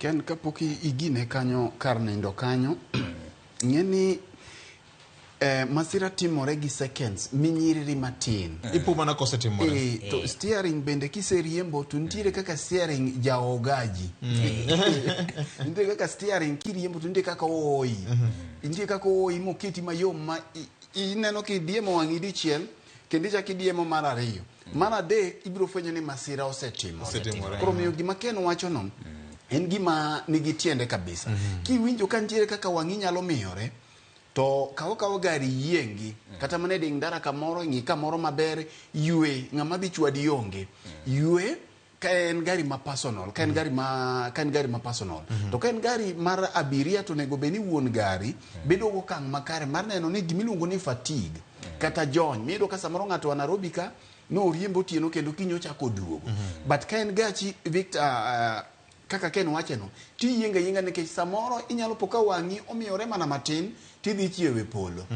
Ken kapok igine kanyo kar nindo kanyo, ng'e ni masira timore gi seconds minyiriri matin. Ipo mana kosetimore. To steering bende kiseriembo to nitiere kaka steering jaogaji. Nitie kaka steering kiriembo to nitie kaka ooyi. Nitie kaka ooyi moketi mayom ma ineno kidiemo wang'i dichiel kendo ichako idiemo mar ariyo. Mar adek ibiro fwenyo ni masira osetimore. Osetimore. Koro omiyo gima Ken wachono en gima nigi tiende kabisa. Kiwinjo ka nitiere kaka wang'i nyalo miyore, to kaw akawa gari yiengi kata mana e ding ndara kamoro ng'i kamoro maber ywe ng'ama dhi chwadi onge ywe ka en gari ma personal ka en gari ma ka en gari ma personal to ka en gari mar abiria to onego bed ni wuon gari bedo gokang' makare mar neno ni gimiluongo ni fatigue kata jony miyudo ka samoro ng'ato wa Nairobi ka noriembo otieno kendo kiny ochako oduogo but ka en gachi Victor kaka Ken wacheno tiyienga yienga nikech samoro inyalo po ka wang'i omiyore mana matin tidhi chiewo e polo.